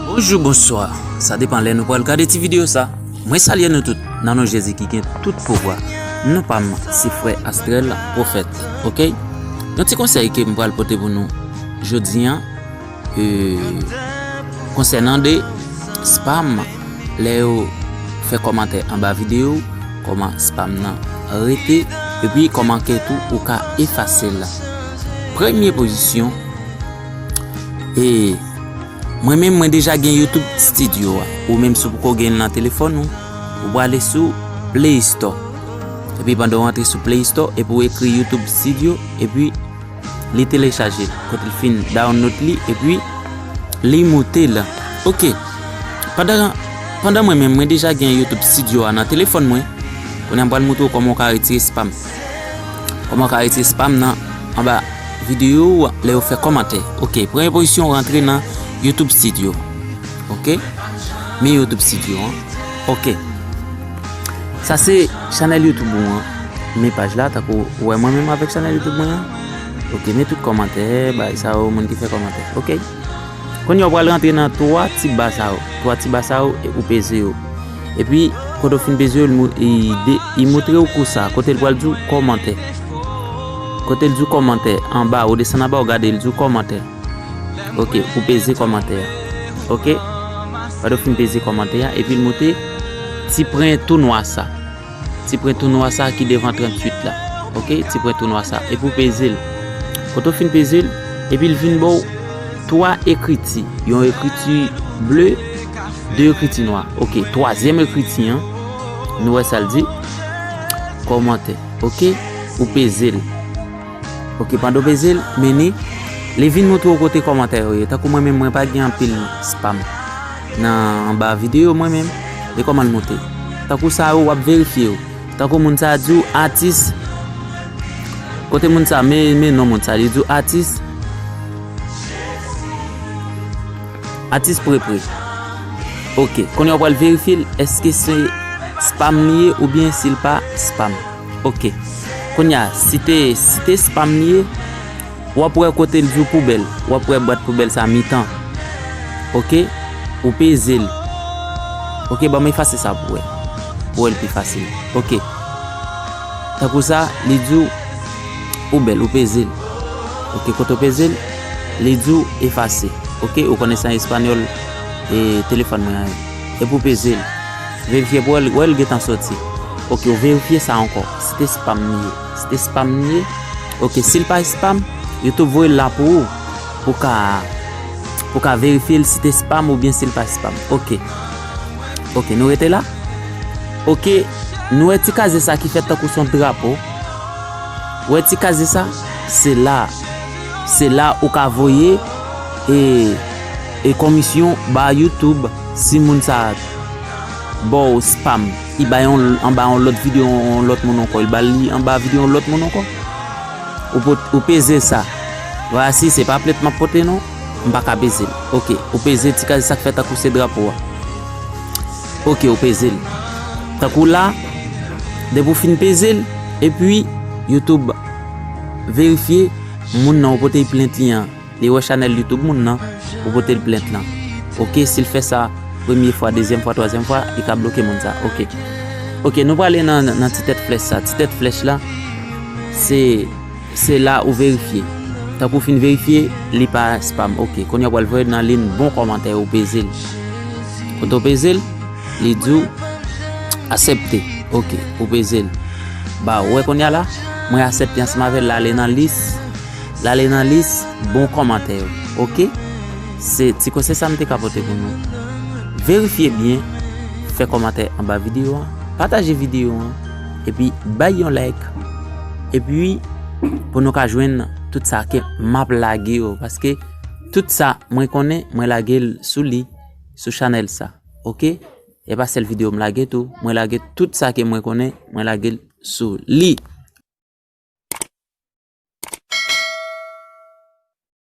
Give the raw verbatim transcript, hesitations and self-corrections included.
Bonjou, bonswa. Sa depann lè nou pral gade ti videyo sa. Mwen salye nou tout nan non Jezi ki gen tout pouvwa. Non pa m, se frè Astrèl Pwofèt, oke? Yon ti konsèy ke m pral pote pou nou jodi a, e, konsènan de spam, lè yo fè kòmantè anba videyo, kòman spam nan rete, epi kòman ke tou ou ka efase l. Premye pozisyon, e, mwen menm, mwen deja gen YouTube Studio a. Ou menm, si w poko gen l nan telefòn ou, ou prale sou Play Store. Epi pandan w antre sou Play Store, epi w ekri YouTube Studio, epi li telechaje. Kote l fin download li, epi li moute l. Oke. Pandan, pandan mwen menm, mwen deja gen YouTube Studio a nan telefòn mwen. Kounye a m pral montre w kòman w ka retire spam. Kòman w ka retire spam nan anba videyo w lè yo fè kòmantè. Oke, premye pozisyon, rantre nan YouTube Studio. Oke? Men YouTube Studio an. Oke. Sa se chanèl YouTube ou an. Men paj la, tankou ou wè mwen menm avèk chanèl YouTube mwen an. Oke, men tout kòmantè, bay sa yo, moun ki fè kòmantè. Oke? Kounye a w pral rantre nan twa ti ba sa yo. Twa ti ba sa yo, e ou peze yo. Epi, kote w fin peze yo, li mo-, li de-, li montre w kou sa. Kote l pral di w kòmantè. Kote l di w kòmantè, anba, ou desann anba, ou gade, l di w kòmantè. Oke, ou peze kòmantè a. Oke? Pandan w fin peze kòmantè a, epi l montre ti pwen tou nwa sa. Ti pwen tou nwa sa ki devan tranntuit la. Oke? Ti pwen tou nwa sa. Epi w peze l. Kote w fin peze l, epi l vin ba w twa ekriti. Yon ekriti ble, de ekriti nwa. Oke, twazyèm ekriti an, nou wè sa l di. Kòmantè. Oke? Ou peze l. Oke, pandan w peze l, men li, li vin montre w kote kòmantè yo ye. Tankou mwen menm, mwen pa gen anpil spam nan anba videyo mwen menm. E kòman l monte? Tankou sa yo, w ap verifye yo. Tankou moun sa a di w atis. Kote moun sa, men, men non moun sa, li di w atis. Atis Prepre. Oke, kounye a w pral verifye l, èske se spam li ye oubyen si l pa spam. Oke. Kounye a, si te, si te spam li ye, w ap wè kote l di w poubèl. W ap wè bwat poubèl sa mitan. Oke? Ou peze l. Oke, ban m efase sa pou wè. Pou wè l pi fasil. Oke. Tankou sa, li di w poubèl, ou peze l. Oke, kote w peze l, li di w efase. Oke, ou konnen sa espanyòl, e, telefòn mwen an ye. Epi w peze l. Verifye pou wè l, wè l gentan soti. Oke, ou verifye sa ankò. Si te spam li ye. Si te spam li ye. Oke, si l pa spam, YouTube voye l la pou ou. Pou ka, pou ka verifye l si te spam oubyen si l pa spam. Oke. Oke, nou rete la. Oke, nou wè ti kazye sa ki fèt tankou se yon drapo. Wè ti kazye sa, se la. Se la ou ka voye e, e komisyon ba YouTube si moun sa ba w spam. Li bay yon, anba yon lòt videyo yon lòt moun ankò. Li ba l li anba videyo yon lòt moun ankò. Ou pot-, ou peze sa. Vwala si se pa plent m ap pote non. M pa ka peze l. Oke, ou peze ti kazye sa k fè tankou se drapo a. Oke, ou peze l. Tankou la, depi w fin peze l, epi YouTube verifye moun nan ou pote plent li an. Li wè chanèl YouTube moun nan, ou pote l plent lan. Oke, si l fè sa premye fwa, dezyèm fwa, twazyèm fwa, li ka bloke moun sa. Oke. Oke, nou prale nan, nan ti tèt flèch sa. Ti tèt flèch la, se, se la ou verifye. Tankou w fin verifye, li pa spam. Oke, kounye a w pral voye nan liy bon kòmantè, ou peze l. Kote w peze l, li di w aksepte. Oke, ou peze l. Ba, ou wè kounye a la, mwen aksepte ansanm avè l, l ale nan lis. L ale nan lis bon kòmantè yo. Oke? Se ti konsèy sa m te ka pote pou nou. Verifye byen, fè kòmantè anba videyo an, pataje videyo an, epi bay yon like. Epi, pou nou ka jwenn tout sa ke m ap lage yo, paske tout sa mwen konnen, mwen lage l sou li, sou chanèl sa. Oke? E pa sèl videyo m lage tou, mwen lage tout sa ke mwen konnen, mwen lage l sou li.